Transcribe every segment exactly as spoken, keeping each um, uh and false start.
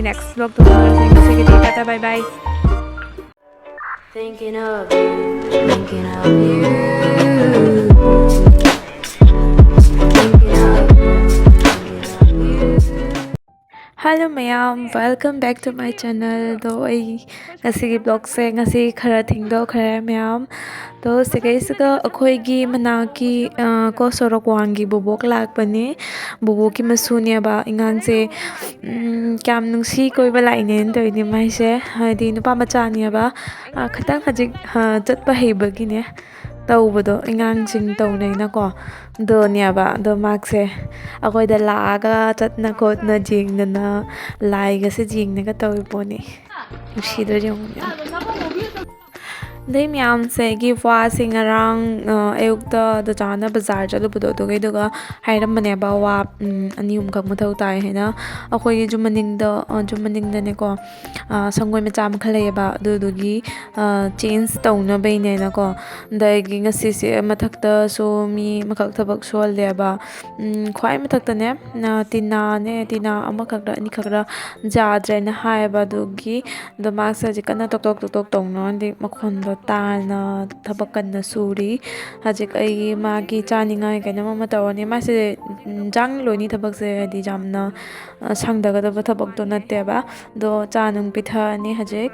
Next vlog ꯇ ꯎꯅꯔꯁꯦ꯫ ꯉꯁꯤꯒꯤꯗꯤ Tata bye bye꯫ Thinking of you, thinking of you, thinking of you, thinking of you. Hello ꯃꯌꯥꯝ, welcome back to my channel. ꯑꯗꯣ ꯑꯩ ꯉꯁꯤꯒꯤ vlogꯁꯦ ꯉꯁꯤ ꯈꯔ ꯊꯦꯡꯗꯣꯛꯈ꯭ꯔꯦ ꯃꯌꯥꯝ꯫ ꯑꯗꯣ ꯁꯤꯒꯩꯁꯤꯒ ꯑꯩꯈꯣꯏꯒꯤ ꯃꯅꯥꯛꯀꯤ, ꯑ, ꯀꯣ ꯁꯣꯔꯣꯛ ꯋꯥꯡꯒꯤ ꯕꯣꯕꯣꯛ ꯂꯥꯛꯄꯅꯦ꯫ ꯕꯣꯕꯣꯛꯀꯤ ꯃꯁꯨꯅꯦꯕ꯫ ꯑꯉꯥꯡꯁꯦ, ꯎꯝ, ꯀꯌꯥꯝ ꯅꯨꯡꯁꯤ ꯀꯣꯏꯕ ꯂꯥꯛꯏꯅꯦꯅ ꯇꯧꯔꯤꯅꯦ ꯃꯥꯏꯁꯦ꯫ ꯍꯥꯏꯗꯤ ꯅꯨꯄꯥ ꯃꯆꯥꯅꯦꯕ꯫ ꯑ, ꯈꯤꯇꯪ ꯍꯧꯖꯤꯛ, ꯑ, ꯆꯠꯄ ꯍꯩꯕꯒꯤꯅꯦ ꯇꯧꯕꯗꯣ, ꯑꯉꯥꯡꯁꯤꯡ ꯇꯧꯅꯩꯅꯀꯣ꯫ ꯑꯗꯨꯅꯦꯕ꯫ ꯑꯗꯣ ꯃꯥꯁꯦ ꯑꯩꯈꯣꯏꯗ ꯂꯥꯛꯑꯒ ꯆꯠꯅ ꯈꯣꯠꯅ ꯌꯦꯡꯗꯅ ꯂꯥꯏꯒꯁꯦ ꯌꯦꯡꯗꯅꯒ ꯇꯧꯔꯤ ꯄꯣꯠꯅꯤ꯫ ꯅꯨꯡꯁꯤꯗ꯭ꯔꯣ ꯌꯦꯡꯉꯨꯅꯦ꯫ ꯑꯗꯩ ꯃꯌꯥꯝꯁꯦ ꯑꯩꯒꯤ ꯋꯥꯁꯦ ꯉꯔꯥꯡ, ꯑ, ꯑꯌꯨꯛꯇ ꯗꯗꯥꯅ ꯕꯖꯥꯔ ꯆꯠꯂꯨꯕꯗꯣ, ꯑꯗꯨꯒꯤꯗꯨꯒ ꯍꯥꯏꯔꯝꯕꯅꯦꯕ ꯋꯥ, ꯎꯝ, ꯑꯅꯤ ꯑꯍꯨꯝꯈꯛ ꯃꯊꯧ ꯇꯥꯏ ꯍꯥꯏꯅ꯫ ꯑꯩꯈꯣꯏꯒꯤ ꯌꯨꯝ ꯃꯅꯤꯡꯗ, ꯑ, ꯌꯨꯝ ꯃꯅꯤꯡꯗꯅꯦꯀꯣ, ꯑ, ꯁꯪꯒꯣꯏ ꯃꯆꯥ ꯑꯃ ꯈꯔ ꯂꯩꯌꯦꯕ, ꯑꯗꯨꯗꯨꯒꯤ, ꯑ, change ꯇꯧꯅꯕꯩꯅꯦꯅꯀꯣ꯫ ꯑꯗꯒꯤ ꯉꯁꯤꯁꯦ ꯃꯊꯛꯇꯁꯨ ꯃꯤ ꯑꯃꯈꯛ ꯊꯕꯛ ꯁꯨꯍꯜꯂꯦꯕ꯫ ꯎꯝ, ꯈ꯭ꯋꯥꯏ ꯃꯊꯛꯇꯅꯦ, ꯑ, ꯇꯤꯅꯥꯅꯦ, ꯇꯤꯅꯥ ꯑꯃꯈꯛꯔ ꯑꯅꯤꯈꯛꯔ ꯌꯥꯗ꯭ꯔꯦꯅ ꯍꯥꯏꯌꯦꯕ꯫ ꯑꯗꯨꯒꯤ ꯑꯗꯣ ꯃꯥꯁꯦ ꯍꯧꯖꯤꯛ ꯀꯟꯅ ꯇꯣꯛ ꯇꯣꯛ ꯇꯣꯛ ꯇꯣꯛ ꯇꯧꯅꯣ, ꯍꯥꯏꯗꯤ ꯃꯈꯣꯟꯗꯣ ꯇꯥꯅ ꯊꯕꯛ ꯀꯟꯅ ꯁꯨꯔꯤ꯫ ꯍꯧꯖꯤꯛ ꯑꯩ ꯃꯥꯒꯤ ꯆꯥꯅꯤꯡꯉꯥꯏ ꯀꯩꯅꯣꯝ ꯑꯃ ꯇꯧꯔꯅꯤ꯫ ꯃꯥꯁꯦ ꯏꯟꯖꯥꯡ ꯂꯣꯏꯅꯤ ꯊꯕꯛꯁꯦ, ꯍꯥꯏꯗꯤ ꯌꯥꯝꯅ, ꯑ, ꯁꯪꯗꯒꯗꯕ ꯊꯕꯛꯇꯣ ꯅꯠꯇꯦꯕ꯫ ꯑꯗꯣ ꯆꯥ ꯅꯨꯡ ꯄꯤꯊꯛꯑꯅꯤ ꯍꯧꯖꯤꯛ꯫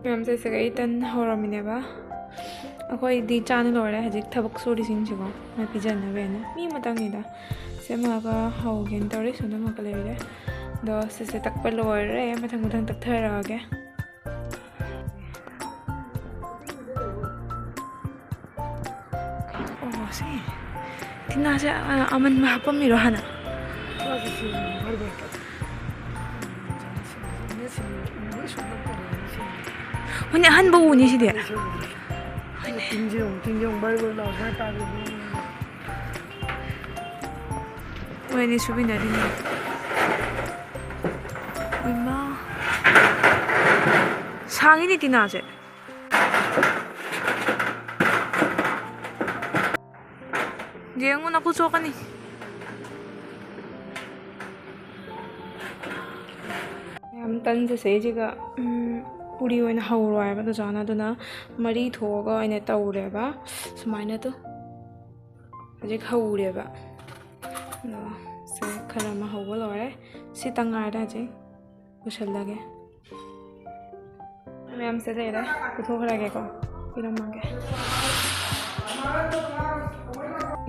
ꯃꯌꯥꯝꯁꯦ ꯁꯤꯒ ꯑꯩ ꯇꯟ ꯍꯧꯔꯝꯃꯤꯅꯦꯕ꯫ ꯑꯩꯈꯣꯏꯗꯤ ꯆꯥꯅ ꯂꯣꯏꯔꯦ꯫ ꯍꯧꯖꯤꯛ ꯊꯕꯛ ꯁꯨꯔꯤꯁꯤꯡꯁꯤꯀꯣ, ꯃꯣꯏ ꯄꯤꯖꯅꯕ ꯍꯥꯏꯅ ꯃꯤ ꯑꯃꯇꯪꯅꯤꯗ꯫ ꯁꯦꯝꯃꯒ ꯍꯧꯒꯦꯅ ꯇꯧꯔꯤ꯫ ꯁꯣꯝꯗ ꯑꯃꯨꯛꯀ ꯂꯩꯔꯦ꯫ ꯑꯗꯣ ꯁꯤꯁꯦ ꯇꯛꯄ ꯂꯣꯏꯔꯦ꯫ ꯃꯊꯪ ꯃꯊꯪ ꯇꯛꯊꯔꯛꯑꯒꯦ꯫ ꯑꯣ, ꯁꯤ ꯇꯤꯅꯥꯁꯦ, ꯑ, ꯑꯃꯟꯕ ꯍꯥꯞꯄꯝꯃꯤꯔꯣ ꯍꯥꯟꯅ? ꯍꯣꯏꯅꯦ, ꯑꯍꯟꯕ ꯎꯅꯤ ꯁꯤꯗꯤ꯫ ꯍꯣꯏꯅꯦ꯫ ꯇꯤꯟꯁꯦ ꯌꯦꯡꯉꯨ, ꯇꯤꯟꯁꯦ ꯌꯦꯡꯉꯨ, ꯕꯥꯔ ꯕꯥꯔ ꯂꯥꯎ, ꯁꯨꯃꯥꯏꯅ ꯇꯥꯔꯗꯤ꯫ ꯃꯣꯏ ꯑꯅꯤ ꯁꯨꯕꯤꯅꯔꯤꯅꯦ꯫ ꯏꯃꯥ꯫ ꯁꯥꯡꯉꯤꯅꯦ ꯇꯤꯅꯥꯁꯦ꯫ ꯌꯦꯡꯉꯨ, ꯅꯈꯨꯠ ꯁꯣꯛꯀꯅꯤ꯫ ꯇꯟꯁꯦ ꯁꯤꯁꯤꯒ, ꯎꯝ, ꯄꯨꯔꯤ ꯑꯣꯏꯅ ꯍꯧꯔꯣ ꯍꯥꯏꯕ ꯗꯣꯖꯥꯅ, ꯑꯗꯨꯅ ꯃꯔꯤ ꯊꯣꯛꯑꯒ ꯑꯣꯏꯅ ꯇꯧꯔꯦꯕ꯫ ꯁꯨꯃꯥꯏꯅ ꯇꯨ ꯍꯧꯖꯤꯛ ꯍꯧꯔꯦꯕ꯫ ꯑꯗꯣ ꯁꯦ ꯈꯔ ꯑꯃ ꯍꯧꯕ ꯂꯣꯏꯔꯦ꯫ ꯁꯤꯇꯪ ꯉꯥꯏꯔꯦ ꯍꯧꯖꯤꯛ꯫ ꯄꯨꯁꯜꯂꯒꯦ꯫ ꯃꯌꯥꯝꯁꯦ ꯂꯩꯔꯦ꯫ ꯄꯨꯊꯣꯛꯈ꯭ꯔꯒꯦꯀꯣ꯫ ꯄꯤꯔꯝꯃꯒꯦ꯫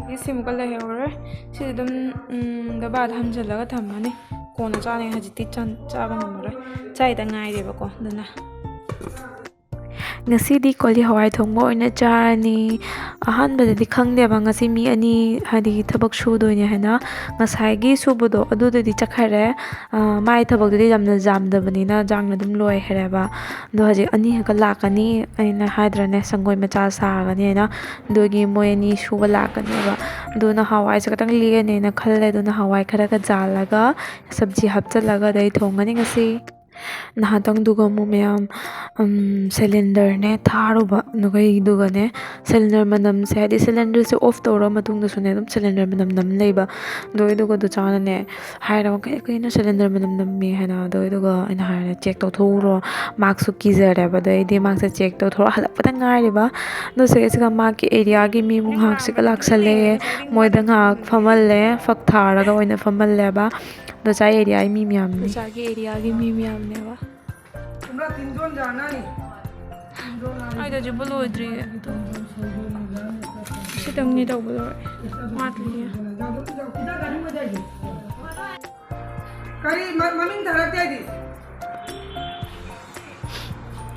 ꯑꯗꯒꯤ ꯁꯤꯃꯨꯛꯀ ꯂꯩꯍꯧꯔꯦ꯫ ꯁꯤꯗꯤ ꯑꯗꯨꯝ, ꯎꯝ, ꯗꯕꯥꯗ ꯍꯟꯖꯤꯜꯂꯒ ꯊꯝꯃꯅꯤ꯫ ꯀꯣꯟꯅ ꯆꯥꯅꯤ꯫ ꯍꯧꯖꯤꯛꯇꯤ ꯆꯥꯟ-, ꯆꯥꯕ ꯉꯝꯃꯔꯣꯏ꯫ ꯆꯥꯏꯗ ꯉꯥꯏꯔꯦꯕꯀꯣ꯫ ꯑꯗꯨꯅ ꯉꯁꯤꯗꯤ ꯀꯣꯂꯤ ꯍꯋꯥꯏ ꯊꯣꯡꯕ ꯑꯣꯏꯅ ꯆꯥꯔꯅꯤ꯫ ꯑꯍꯥꯟꯕꯗꯗꯤ ꯈꯪꯗꯦꯕ ꯉꯁꯤ ꯃꯤ ꯑꯅꯤ, ꯍꯥꯏꯗꯤ, ꯊꯕꯛ ꯁꯨꯗꯣꯏꯅꯦ ꯍꯥꯏꯅ꯫ ꯉꯁꯥꯏꯒꯤ ꯁꯨꯕꯗꯣ ꯑꯗꯨꯗꯗꯤ ꯆꯠꯈꯔꯦ꯫ ꯑ, ꯃꯥꯏ ꯊꯕꯛꯇꯨꯗꯤ ꯌꯥꯝꯅ ꯌꯥꯝꯗꯕꯅꯤꯅ ꯆꯥꯡꯅ ꯑꯗꯨꯝ ꯂꯣꯏꯈ꯭ꯔꯦꯕ꯫ ꯑꯗꯣ ꯍꯧꯖꯤꯛ ꯑꯅꯤꯈꯛꯀ ꯂꯥꯛꯀꯅꯤ꯫ ꯑꯩꯅ ꯍꯥꯏꯗ꯭ꯔꯅꯦ, ꯁꯪꯒꯣꯏ ꯃꯆꯥ ꯁꯥꯒꯅꯤ ꯍꯥꯏꯅ꯫ ꯑꯗꯨꯒꯤ ꯃꯣꯏ ꯑꯅꯤ ꯁꯨꯕ ꯂꯥꯛꯀꯅꯦꯕ꯫ ꯑꯗꯨꯅ ꯍꯋꯥꯏꯁꯦ ꯈꯤꯇꯪ ꯂꯦꯛꯑꯅꯦꯅ ꯈꯜꯂꯦ꯫ ꯑꯗꯨꯅ ꯍꯋꯥꯏ ꯈꯔꯒ ꯖꯥꯜꯂꯒ ꯁꯕꯖꯤ ꯍꯥꯞꯆꯤꯜꯂꯒ ꯑꯗꯩ ꯊꯣꯡꯒꯅꯤ ꯉꯁꯤ꯫ ꯅꯍꯥꯟꯇꯪꯗꯨꯒ ꯑꯃꯨꯛ ꯃꯌꯥꯝ, ꯎꯝ, ꯁꯤꯂꯤꯟꯗꯔꯅꯦ ꯊꯥꯔꯨꯕ, ꯑꯗꯨꯒ ꯑꯩꯗꯨꯒꯅꯦ, ꯁꯤꯂꯤꯟꯗꯔ ꯃꯅꯝꯁꯦ, ꯍꯥꯏꯗꯤ ꯁꯤꯂꯤꯟꯗꯔꯁꯦ ꯑꯣꯐ ꯇꯧꯔ ꯃꯇꯨꯡꯗꯁꯨꯅꯦ, ꯑꯗꯨꯝ ꯁꯤꯂꯤꯟꯗꯔ ꯃꯅꯝ ꯅꯝ ꯂꯩꯕ꯫ ꯑꯗꯣ ꯑꯩꯗꯨꯒ ꯗꯨꯆꯥꯅꯅꯦ ꯍꯥꯏꯔꯕ, "ꯀꯩ-, ꯀꯩꯅꯣ ꯁꯤꯂꯤꯟꯗꯔ ꯃꯅꯝ ꯅꯝꯃꯤ?" ꯍꯥꯏꯅ꯫ ꯑꯗꯣ ꯑꯩꯗꯨꯒ ꯑꯩꯅ ꯍꯥꯏꯔꯦ, "ꯆꯦꯛ ꯇꯧꯊꯣꯛꯎꯔꯣ?" ꯃꯥꯛꯁꯁꯨ ꯀꯤꯖꯔꯦꯕ꯫ ꯑꯗꯣ ꯑꯩꯗꯤ ꯃꯥꯛꯁꯁꯦ ꯆꯦꯛ ꯇꯧꯊꯣꯛꯑ ꯍꯜꯂꯛꯄꯗ ꯉꯥꯏꯔꯤꯕ꯫ ꯑꯗꯣ ꯁꯤꯒ ꯃꯥꯒꯤ ꯑꯦꯔꯤꯌꯥꯒꯤ ꯃꯤ ꯑꯃꯨꯛ ꯉꯥꯏꯍꯥꯛꯁꯤꯒ ꯂꯥꯛꯁꯜꯂꯛꯑꯦ꯫ ꯃꯣꯏꯗ ꯉꯥꯏꯍꯥꯛ ꯐꯝꯍꯜꯂꯦ, ꯐꯛ ꯊꯥꯔꯒ ꯑꯣꯏꯅ ꯐꯝꯍꯜꯂꯦꯕ꯫ ꯗꯣꯆꯥ ꯑꯦꯔꯤꯌꯥꯒꯤ ꯃꯤ ꯃꯌꯥꯝꯅꯤ꯫ ꯗꯣꯆꯥꯒꯤ ꯑꯦꯔꯤꯌꯥꯒꯤ ꯃꯤ ꯃꯌꯥꯝꯅꯦꯕ꯫ ꯑꯩꯗꯣ ꯍꯧꯖꯤꯛꯐꯥꯎ ꯂꯣꯏꯗ꯭ꯔꯤꯌꯦ꯫ ꯁꯤꯇꯪꯅꯤ ꯇꯧꯕ ꯂꯣꯏꯔꯦ꯫ ꯋꯥꯠꯂꯤꯌꯦ꯫ ꯀꯔꯤ ꯃ-, ꯃꯃꯤꯡ ꯊꯥꯔꯛꯇꯦ ꯍꯥꯏꯗꯤ?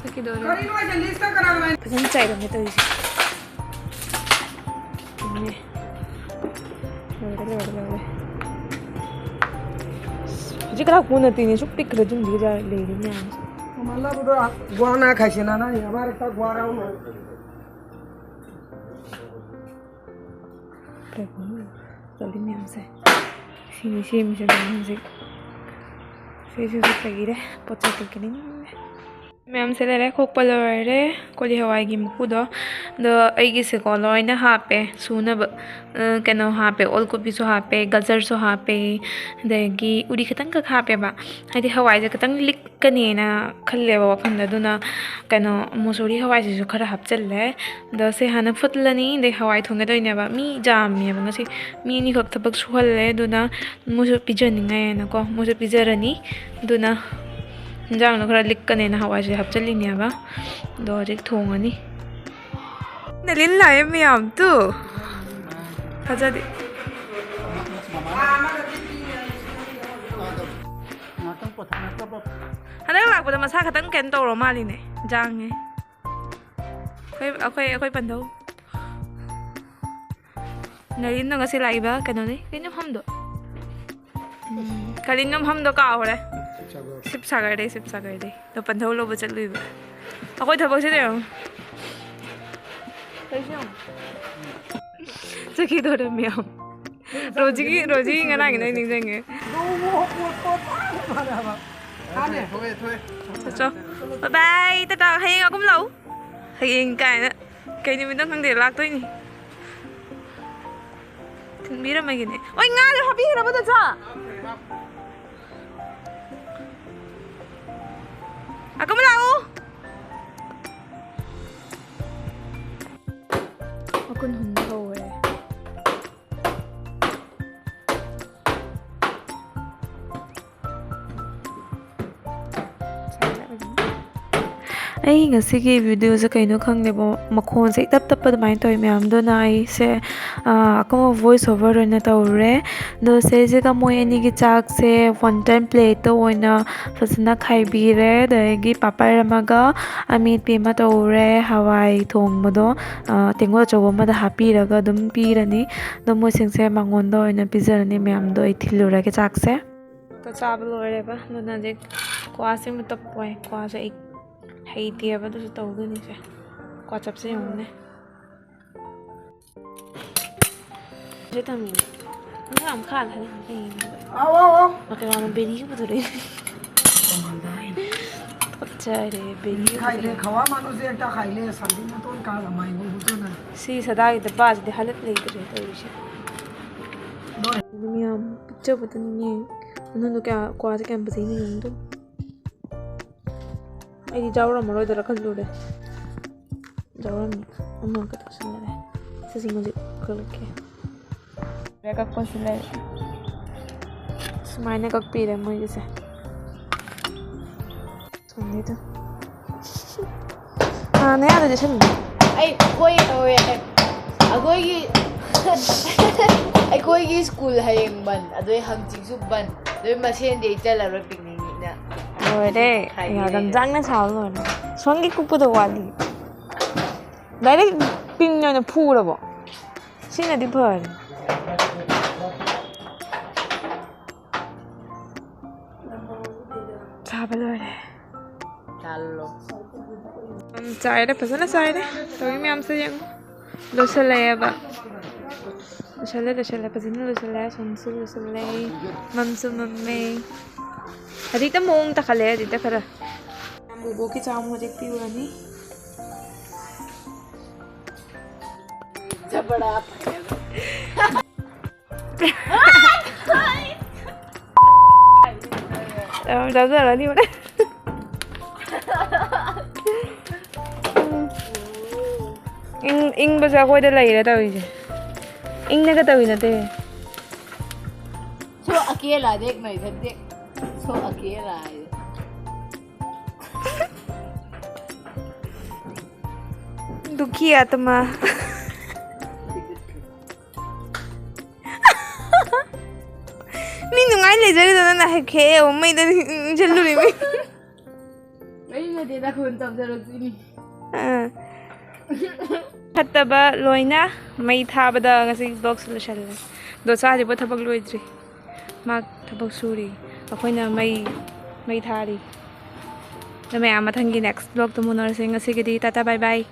ꯆꯠꯈꯤꯗꯣꯔꯦ꯫ ꯀꯔꯤꯅꯣ ꯍꯥꯏꯁꯦ? ꯂꯤꯁꯇ ꯀꯅꯥ ꯀꯅꯥ? ꯐꯖꯅ ꯆꯥꯏꯔꯝꯃꯦ ꯇꯧꯔꯤꯁꯦ꯫ ꯆꯨꯝꯃꯦ꯫ ꯂꯣꯏꯔꯦ, ꯂꯣꯏꯔꯦ, ꯂꯣꯏꯔꯦ꯫ ꯍꯧꯖꯤꯛ ꯀꯅꯥ ꯀꯣꯟꯅ ꯇꯤꯅꯤ? ꯁꯨꯛ ꯄꯤꯛꯈ꯭ꯔꯦ ꯖꯨꯝꯁꯤꯒ ꯂꯩꯔꯤ ꯃꯌꯥꯝꯁꯦ꯫ ꯃꯜꯂꯕꯗꯣ ꯒ꯭ꯋꯥꯅ ꯈꯥꯏꯁꯦ ꯅꯥꯅ ꯌꯥꯕꯥꯔꯛꯇ ꯒ꯭ꯋꯥꯔꯥꯎꯅ꯫ ꯀꯩꯅꯣ ꯇꯧꯔꯤ ꯃꯌꯥꯝꯁꯦ꯫ ꯁꯤꯅꯤ ꯁꯦꯝꯃꯤꯁꯦ ꯃꯌꯥꯝ ꯍꯧꯖꯤꯛ꯫ ꯁꯤꯁꯨ ꯍꯧꯖꯤꯛ ꯂꯩꯔꯦ꯫ ꯄꯣꯠ ꯆꯩ ꯀꯩꯀꯩꯅꯤ꯫ ꯃꯌꯥꯝꯁꯦ ꯂꯩꯔꯦ, ꯈꯣꯛꯄ ꯂꯣꯏꯔꯦ꯫ ꯀꯣꯂꯤ ꯍꯋꯥꯏꯒꯤ ꯃꯀꯨꯗꯣ, ꯑꯗꯣ ꯑꯩꯒꯤꯁꯦꯀꯣ ꯂꯣꯏꯅ ꯍꯥꯞꯄꯦ ꯁꯨꯅꯕ꯫ ꯑ, ꯀꯩꯅꯣ ꯍꯥꯞꯄꯦ, ꯑꯣꯜ ꯀꯣꯕꯤꯁꯨ ꯍꯥꯞꯄꯦ, ꯒꯖꯔꯁꯨ ꯍꯥꯞꯄꯦ, ꯑꯗꯒꯤ ꯎꯔꯤ ꯈꯤꯇꯪꯈꯛ ꯍꯥꯞꯄꯦꯕ꯫ ꯍꯥꯏꯗꯤ ꯍꯋꯥꯏꯁꯦ ꯈꯤꯇꯪ ꯂꯤꯛꯀꯅꯦꯅ ꯈꯜꯂꯦꯕ ꯋꯥꯈꯜꯗ꯫ ꯑꯗꯨꯅ ꯀꯩꯅꯣ, ꯃꯨꯁꯣꯔꯤ ꯍꯋꯥꯏꯁꯤꯁꯨ ꯈꯔ ꯍꯥꯞꯆꯤꯜꯂꯦ꯫ ꯑꯗꯣ ꯁꯤ ꯍꯥꯟꯅ ꯐꯨꯠꯂꯅꯤ, ꯑꯗꯩ ꯍꯋꯥꯏ ꯊꯣꯡꯒꯦ ꯇꯧꯔꯤꯅꯦꯕ꯫ ꯃꯤ ꯌꯥꯝꯃꯦꯕ ꯉꯁꯤ, ꯃꯤ ꯑꯅꯤꯈꯛ ꯊꯕꯛ ꯁꯨꯍꯜꯂꯦ꯫ ꯑꯗꯨꯅ ꯃꯣꯏꯁꯨ ꯄꯤꯖꯅꯤꯡꯉꯥꯏꯅꯀꯣ, ꯃꯣꯏꯁꯨ ꯄꯤꯖꯔꯅꯤ꯫ ꯑꯗꯨꯅ ꯏꯟꯖꯥꯡꯗꯣ ꯈꯔ ꯂꯤꯛꯀꯅꯦꯅ ꯍꯋꯥꯏꯁꯦ ꯍꯥꯞꯆꯤꯜꯂꯤꯅꯦꯕ꯫ ꯑꯗꯣ ꯍꯧꯖꯤꯛ ꯊꯣꯡꯉꯅꯤ꯫ ꯅꯂꯤꯟ ꯂꯥꯛꯑꯦ ꯃꯌꯥꯝ ꯇꯨ꯫ ꯐꯖꯗꯦ꯫ ꯍꯟꯗꯛ ꯂꯥꯛꯄꯗ ꯃꯁꯥ ꯈꯇꯪ ꯀꯩꯅꯣ ꯇꯧꯔ ꯃꯥꯜꯂꯤꯅꯦ, ꯖꯥꯡꯉꯦ꯫ ꯑꯩꯈꯣꯏ, ꯑꯩꯈꯣꯏ, ꯑꯩꯈꯣꯏ ꯄꯟꯊꯧ꯫ ꯅꯔꯤꯟꯗꯣ ꯉꯁꯤ ꯂꯥꯛꯏꯕ ꯀꯩꯅꯣꯅꯤ, ꯀꯩꯅꯣ ꯃꯐꯝꯗꯣ? ꯎꯝ, ꯀꯔꯤꯅꯣ ꯃꯐꯝꯗꯣ ꯀꯥꯎꯈ꯭ꯔꯦ꯫ ꯁꯤꯕꯁꯥꯒꯔꯗꯩ, ꯁꯤꯕꯁꯥꯒꯔꯗꯩ꯫ ꯑꯗꯣ ꯄꯟꯊꯧ ꯂꯧꯕ ꯆꯠꯂꯨꯏꯕ꯫ ꯑꯩꯈꯣꯏ ꯊꯕꯛꯁꯤꯗ ꯌꯦꯡꯉꯨ꯫ ꯇꯧꯔꯤꯁꯤ ꯌꯦꯡꯉꯨ꯫ ꯆꯠꯈꯤꯗꯧꯔꯦ ꯃꯌꯥꯝ꯫ ꯔꯣꯖꯤꯒꯤ, ꯔꯣꯖꯤꯒꯤ ꯉꯔꯥꯡꯒꯤꯗꯣ ꯑꯩ ꯅꯤꯡꯁꯤꯡꯉꯦ꯫ ꯊꯣꯛꯑꯦ, ꯊꯣꯛꯑꯦ꯫ ꯆꯠꯆꯣ꯫ ꯕꯥꯏ ꯕꯥꯏ, ꯇꯥꯇꯥ꯫ ꯍꯌꯦꯡ ꯑꯒꯨꯝ ꯂꯥꯛꯎ꯫ ꯍꯌꯦꯡ ꯀꯥꯏꯅ꯫ ꯀꯩ ꯅꯨꯃꯤꯠꯅꯣ ꯈꯪꯗꯦ, ꯂꯥꯛꯇꯣꯏꯅꯤ꯫ ꯊꯤꯟꯕꯤꯔꯝꯃꯒꯦꯅꯦ꯫ ꯑꯣꯏ, ꯉꯥꯁꯨ ꯍꯥꯞꯄꯤꯈ꯭ꯔꯕ, ꯆꯥ? ꯑꯀꯨꯝ ꯂꯥꯛꯎ꯫ ꯃꯈꯨꯟ ꯍꯨꯟꯕ ꯍꯧꯔꯦ꯫ ꯑꯩ ꯉꯁꯤꯒꯤ ꯚꯤꯗꯤꯑꯣꯁꯦ ꯀꯩꯅꯣ ꯈꯪꯗꯦꯕ, ꯃꯈꯣꯟꯁꯦ ꯏꯇꯞ ꯇꯞꯄ ꯑꯗꯨꯃꯥꯏꯅ ꯇꯧꯋꯤ ꯃꯌꯥꯝ꯫ ꯑꯗꯨꯅ ꯑꯩꯁꯦ, ꯑꯥ, ꯑꯀꯨꯝꯕ voice over ꯑꯣꯏꯅ ꯇꯧꯔꯦ꯫ ꯑꯗꯣ ꯁꯤꯁꯤꯒ ꯃꯣꯏ ꯑꯅꯤꯒꯤ ꯆꯥꯛꯁꯦ one time plate ꯑꯣꯏꯅ ꯐꯖꯅ ꯈꯥꯏꯕꯤꯔꯦ꯫ ꯑꯗꯒꯤ ꯄꯥꯄꯔ ꯑꯃꯒ ꯑꯃꯦꯠꯄꯤ ꯑꯃ ꯇꯧꯔꯦ꯫ ꯍꯋꯥꯏ ꯊꯣꯡꯕꯗꯣ, ꯑꯥ, ꯇꯦꯡꯀꯣꯠ ꯑꯆꯧꯕ ꯑꯃꯗ ꯍꯥꯞꯄꯤꯔꯒ ꯑꯗꯨꯝ ꯄꯤꯔꯅꯤ꯫ ꯑꯗꯣ ꯃꯣꯏꯁꯤꯡꯁꯦ ꯃꯉꯣꯟꯗ ꯑꯣꯏꯅ ꯄꯤꯖꯔꯅꯤ ꯃꯌꯥꯝꯗꯣ꯫ ꯑꯩ ꯊꯤꯜꯂꯨꯔꯒꯦ ꯆꯥꯛꯁꯦ꯫ ꯇꯣ ꯆꯥꯕ ꯂꯣꯏꯔꯦꯕ꯫ ꯑꯗꯨꯅ ꯍꯧꯖꯤꯛ ꯀ꯭ꯋꯥꯁꯦ ꯑꯃ ꯇꯞꯄ ꯑꯣꯏ꯫ ꯀ꯭ꯋꯥꯁꯦ ꯑꯩ ꯍꯩꯇꯦꯕ, ꯑꯗꯨꯁꯨ ꯇꯧꯗꯣꯏꯅꯤꯁꯦ꯫ ꯀ꯭ꯋꯥ ꯆꯞꯁꯦ ꯌꯦꯡꯉꯨꯅꯦ꯫ ꯁꯤ ꯊꯝꯃꯤꯅꯦ꯫ ꯅꯪ ꯌꯥꯝ ꯈꯥ ꯊꯥꯅꯤ ꯍꯩꯅꯦ꯫ ꯑꯥꯎ, ꯑꯥꯎ, ꯑꯥꯎ꯫ ꯃꯀꯩ ꯃꯥꯅ ꯕꯦꯔꯤꯒ ꯄꯨꯊꯣꯔꯛꯏ꯫ ꯆꯥꯔꯦ, ꯕꯦꯅꯤ ꯈꯥꯏꯂꯦ, ꯈꯋꯥ ꯃꯥꯅꯨꯁꯦ ꯑꯦꯛꯇ ꯈꯥꯏꯂꯦ, ꯁꯥꯟꯇꯤ ꯃꯇꯣꯟ ꯀꯥ ꯂꯃꯥꯏ ꯃꯣꯏ ꯍꯨꯇꯨꯅ꯫ ꯁꯤ ꯁꯗꯥꯒꯤ ꯗꯕꯥꯁꯤꯗꯤ ꯍꯥꯂꯠ ꯂꯩꯇ꯭ꯔꯦ ꯇꯧꯔꯤꯁꯦ꯫ ꯂꯣꯏꯔꯦ꯫ ꯃꯌꯥꯝ ꯄꯤꯛꯆꯕꯗꯨꯅꯤꯅꯦ꯫ ꯃꯅꯨꯡꯗ ꯀꯌꯥ, ꯀ꯭ꯋꯥꯁꯦ ꯀꯌꯥꯝ ꯐꯖꯩꯅ ꯌꯦꯡꯉꯨꯗꯣ꯫ ꯑꯩꯗꯤ ꯌꯥꯎꯔꯝꯃꯔꯣꯏꯗ꯭ꯔꯥ ꯈꯜꯂꯨꯔꯦ꯫ ꯌꯥꯎꯔꯝꯃꯤ꯫ ꯑꯃꯈꯛꯇ ꯁꯤꯜꯂꯔꯦ꯫ ꯁꯤꯁꯤꯡ ꯍꯧꯖꯤꯛ ꯀꯛꯂꯛꯀꯦ꯫ ꯀꯛꯄꯁꯨ ꯂꯩ꯫ ꯁꯨꯃꯥꯏꯅ ꯀꯛꯄꯤꯔꯦ ꯃꯣꯏꯒꯤꯁꯦ꯫ ꯁꯣꯝꯒꯤꯗꯣ꯫ ꯑꯥ, ꯅꯌꯥꯗ ꯆꯠꯁꯟꯕꯤ꯫ ꯑꯩ, ꯑꯩꯈꯣꯏ, ꯑꯩꯈꯣꯏꯒꯤ, ꯑꯩꯈꯣꯏꯒꯤ ꯁ꯭ꯀꯨꯜ ꯍꯌꯦꯡ ꯕꯟ, ꯑꯗꯨꯏ ꯍꯪꯆꯤꯠꯁꯨ ꯕꯟ, ꯑꯗꯨꯏ ꯃꯁꯦꯟꯗꯤ ꯑꯩ ꯆꯠꯂꯔꯣꯏ ꯄꯤꯛꯅꯤꯛꯅꯤꯅ꯫ ꯂꯣꯏꯔꯦ꯫ ꯈꯥꯏꯕꯤꯔꯦ꯫ ꯌꯥꯝ ꯆꯥꯡꯅ ꯁꯥꯕ ꯂꯣꯏꯔꯦ꯫ ꯁꯣꯝꯒꯤ ꯀꯨꯞꯄꯗꯣ ꯋꯥꯠꯂꯤ꯫ ꯗꯥꯏꯔꯦꯛ ꯄꯤꯟ ꯑꯣꯏꯅ ꯐꯨꯔꯕꯣ? ꯁꯤꯅꯗꯤ ꯐꯔꯦ꯫ ꯆꯥꯕ ꯂꯣꯏꯔꯦ꯫ ꯆꯥꯔꯦ, ꯐꯖꯅ ꯆꯥꯔꯦ꯫ ꯇꯧꯔꯤ ꯃꯌꯥꯝꯁꯦ ꯌꯦꯡꯉꯨ꯫ ꯂꯣꯏꯁꯤꯜꯂꯛꯑꯦꯕ꯫ ꯂꯣꯏꯁꯤꯜꯂꯦ, ꯂꯣꯏꯁꯤꯜꯂꯦ꯫ ꯐꯖꯅ ꯂꯣꯏꯁꯤꯜꯂꯦ꯫ ꯁꯣꯝꯁꯨ ꯂꯣꯏꯁꯤꯜꯂꯦ꯫ ꯃꯝꯁꯨ ꯃꯝꯃꯦ꯫ ꯍꯧꯖꯤꯛꯇ ꯃꯑꯣꯡ ꯇꯥꯈꯠꯂꯦ, ꯍꯧꯖꯤꯛꯇ ꯈꯔ꯫ ꯕꯨꯕꯣꯛꯀꯤ ꯆꯥ ꯑꯃꯨꯛ ꯍꯧꯖꯤꯛ ꯄꯤꯔꯨꯔꯅꯤ꯫ ꯆꯥꯖꯔꯅꯤ ꯍꯣꯔꯦꯟ꯫ ꯏꯪ-, ꯏꯪꯕꯁꯦ ꯑꯩꯈꯣꯏꯗ ꯂꯩꯔꯦ ꯇꯧꯔꯤꯁꯦ꯫ ꯏꯪꯅꯒ ꯇꯧꯔꯤ ꯅꯠꯇꯦ꯫ So अकेला देख मैं इधर देख। So अकेला है। दुखी आत्मा। ꯃꯤ ꯅꯨꯡꯉꯥꯏ ꯂꯩꯖꯔꯤꯗꯣ ꯅꯪꯅ ꯍꯦꯛ ꯍꯦꯛ ꯃꯩꯗ ꯏꯟꯁꯤꯜꯂꯨꯔꯤꯃꯤ꯫ ꯑꯩꯅꯗꯤ ꯅꯈꯣꯟ ꯇꯧꯖꯔꯛꯇꯣꯏꯅꯤ꯫ ꯑꯥ꯫ ꯐꯠꯇꯕ ꯂꯣꯏꯅ ꯃꯩ ꯊꯥꯕꯗ ꯉꯁꯤ vlogꯁꯨ ꯂꯣꯏꯁꯜꯂꯦ꯫ ꯗꯣꯁꯥꯁꯤꯕꯨ ꯊꯕꯛ ꯂꯣꯏꯗ꯭ꯔꯤ꯫ ꯃꯥ ꯊꯕꯛ ꯁꯨꯔꯤ꯫ ꯑꯩꯈꯣꯏꯅ ꯃꯩ, ꯃꯩ ꯊꯥꯔꯤ꯫ ꯑꯗꯣ ꯃꯌꯥꯝ ꯃꯊꯪꯒꯤ next vlogꯇ ꯎꯅꯔꯁꯦ꯫ ꯉꯁꯤꯒꯤꯗꯤ ꯇꯥꯇꯥ bye bye꯫